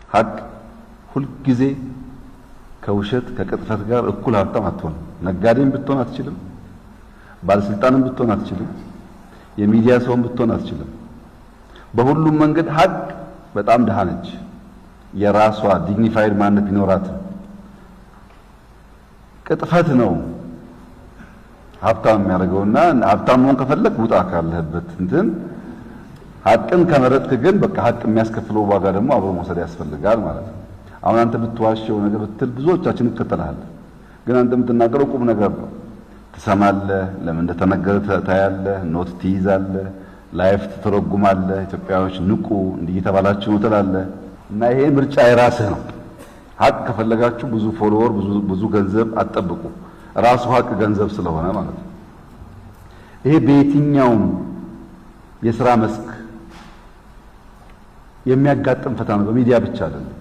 ሀቅ ሁልጊዜ ከውሸት ከቅጥፈት ጋር እኩል ሀብታም አትሆንም። ነጋዴም ብትሆን አትችልም። ባለስልጣንም ብትሆን አትችልም። የሚዲያ ሰውም ብትሆን አትችልም። በሁሉም መንገድ ሀቅ በጣም ድሃ ነች። የራሷ dignified ማንነት ቢኖራትም ቅጥፈት ነው ሀብታም የሚያደርገውና ሀብታም መሆን ከፈለግ ውጣ ካለህበት እንትን። ሀቅን ከመረጥክ ግን በቃ ሀቅ የሚያስከፍለው ዋጋ ደግሞ አብሮ መውሰድ ያስፈልጋል ማለት ነው። አሁን አንተ ብትዋሸው ነገር ብትል ብዙዎቻችን እንከተልሃለን። ግን አንተ የምትናገረው ቁም ነገር ነው። ትሰማለህ፣ ለምን እንደተነገረ ታያለህ፣ note ትይዛለህ፣ life ትተረጉማለህ። ኢትዮጵያዎች ንቁ፣ እንዲህ እየተባላችሁ ነው ትላለህ። እና ይሄ ምርጫ የራስህ ነው። ሀቅ ከፈለጋችሁ ብዙ follower፣ ብዙ ገንዘብ አትጠብቁ። ራሱ ሀቅ ገንዘብ ስለሆነ ማለት ነው። ይሄ በየትኛውም የስራ መስክ የሚያጋጥም ፈተና ነው። በሚዲያ ብቻ አይደለም።